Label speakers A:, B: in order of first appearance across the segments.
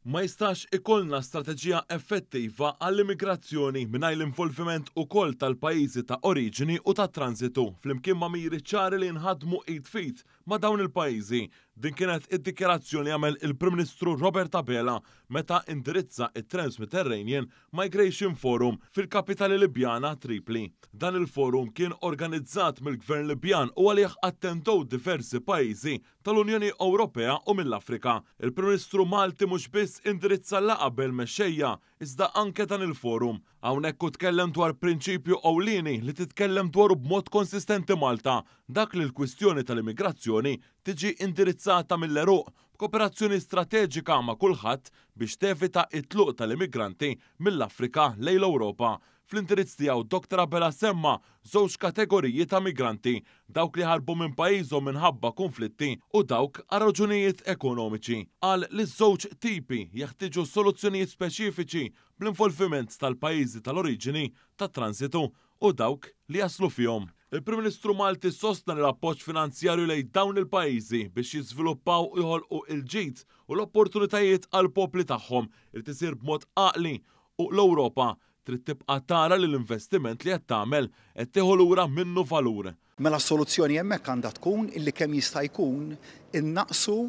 A: Ma jistax ikollna strateġija effettiva għall-immigrazzjoni mingħajr l-involviment ukoll tal-pajjiżi ta' oriġini u ta' transitu, flimkien ma' miri ċari li jinħadmu id f'id ma' dawn il-pajjiżi. Din kienet id-dikjarazzjoni li għamel il-Prim Ministru Robert Abela meta indirizza it-Trans-Mediterranean Migration Forum fil-kapitali Libjana Tripli. Dan il-forum kien organizzat mill-Gvern Libjan u għalih attendew diversi pajjiżi tal-Unjoni Ewropea u mill-Afrika. Il-Prim Ministru Malti mhux biss indirizza laqgħa bil-mexxejja, iżda anke dan il-forum. Hawnhekk hu tkellem dwar prinċipju ewlieni li titkellem dwaru b'mod konsistenti Malta, dak li l-kwistjoni tal-immigrazzjoni tiġi indirizzata mill-għeruq b'kooperazzjoni strateġika ma' kulħadd biex tevita it-tluq tal-immigranti mill-Afrika lejn l-Ewropa. Fl-indirizz tiegħu Dr. Abela semma żewġ kategoriji ta' migranti, dawk li ħarbu minn pajjiżhom minħabba konflitti u dawk għal raġunijiet ekonomiċi. Qal li żewġ tipi jeħtieġu soluzzjonijiet speċifiċi bl-involviment tal-pajjiżi tal-oriġini, tat-transitu u dawk li jaslu fihom. Il-Prim Ministru Malti sostna li l-appoġġ finanzjarju lejn dawn il-pajjiżi biex jiżviluppaw u jħolqu il-ġid u l-opportunitajiet għall-popli tagħhom irid isir b'mod għaqli u l-Ewropa trid tibqa' tara li l-investiment li qed tagħmel qed tieħu lura minnu valur.
B: Mela s-soluzzjoni hemmhekk għandha tkun illi kemm jista' jkun innaqsu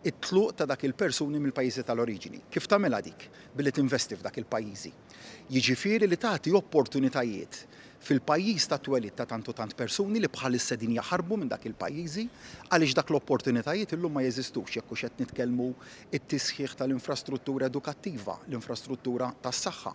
B: it-tluq ta' dak il-persuni mill-pajjiżi tal-oriġini. Kif tagħmilha dik? Billi tinvesti f'dak il-pajjiżi. Jiġifieri li tagħti opportunitajiet fil-pajjiż ta' twelid ta' tant u tant persuni li bħalissa din jaħarbu minn dak il-pajjiżi, għaliex dak l-opportunitajiet illum ma jeżistux, jekk hux qed nitkellmu it-tisħiħ tal-infrastruttura edukattiva, l-infrastruttura tas-saħħa,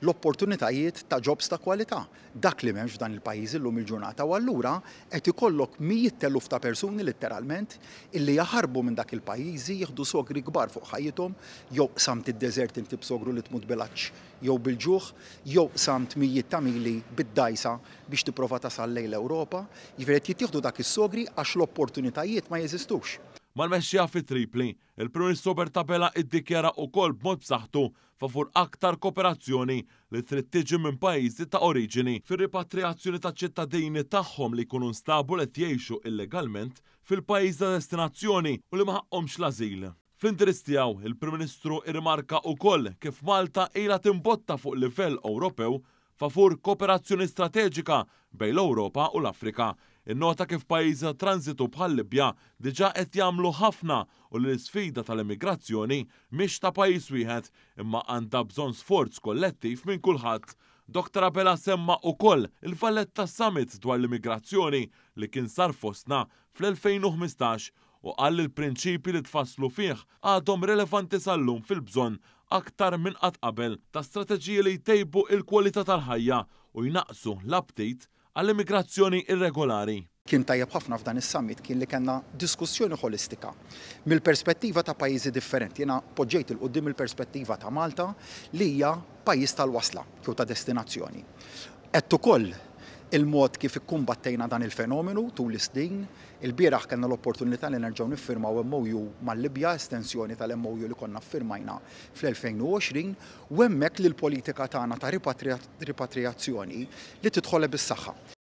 B: l-opportunitajiet ta' jobs ta' kwalità. Dak li m'hemmx f'dan il-pajjiż illum il-ġurnata, u allura qed ikollok mijiet t'eluf ta' persuni letteralment illi jaħarbu minn dak il-pajjiżi, jieħdu sogri kbar fuq ħajjithom, jew qsamt id-deżert inti b'sogru li tmut bil-għatx jew bil-ġuħ, jew qsamt mijiet ta' mili bid-dgħajsa biex tipprova tasal lejn l-Ewropa. Jiġifieri qed jittieħdu dak is-sogri għax l-opportunitajiet ma jeżistux.
A: Mal-mexxija fi Tripli, il-Prim Ministru Robert Abela iddikjara wkoll b'mod b'saħħtu favur aktar kooperazzjoni li trid tiġi minn pajjiżi ta' oriġini fir-ripatrijazzjoni ta' ċittadini tagħhom li jkunu nstabu li jgħixu illegalment fil-pajjiż ta' destinazzjoni u li ma ħaqqhomx l-ażil. Fl-indirizz tiegħu, il-Prim Ministru irrimarka wkoll kif Malta ilha timbotta fuq livell Ewropew favur kooperazzjoni strateġika bejn l-Ewropa u l-Afrika. Innota kif pajjiżi ta' transitu bħal Libja diġà qed jagħmlu ħafna u li l-isfida tal-immigrazzjoni mhix ta' pajjiż wieħed, imma għandha bżonn sforz kollettiv minn kulħadd. Dr. Abela semma wkoll il-Valletta Summit dwar l-immigrazzjoni li kien sar fostna fl-2015 u qal li l-prinċipi li tfasslu fih għadhom relevanti sal-lum fil-bżonn aktar minn qatt qabel ta' strateġiji li jtejbu il-kwalità tal-ħajja u jnaqsu l-aptit għall-immigrazzjoni irregolari.
B: Kien tajjeb ħafna f'dan is-summit kien li kellna diskussjoni ħolistika mill-perspettiva ta' pajjiżi differenti. Jiena poġġejt 'il quddiem il-perspettiva ta' Malta li hija pajjiż tal-wasla jew ta' destinazzjoni. Għedt ukoll il-mod kif ikkumbattejna dan il-fenomenu tul is-snin. Il-bieraħ kellna l-opportunità li nerġgħu niffirmaw MOU mal-Libja, estensjoni tal-MOU li konna ffirmajna fl-2020, u hemmhekk li l-politika tagħna ta' ripatrijazzjoni li tidħol bis-saħħa.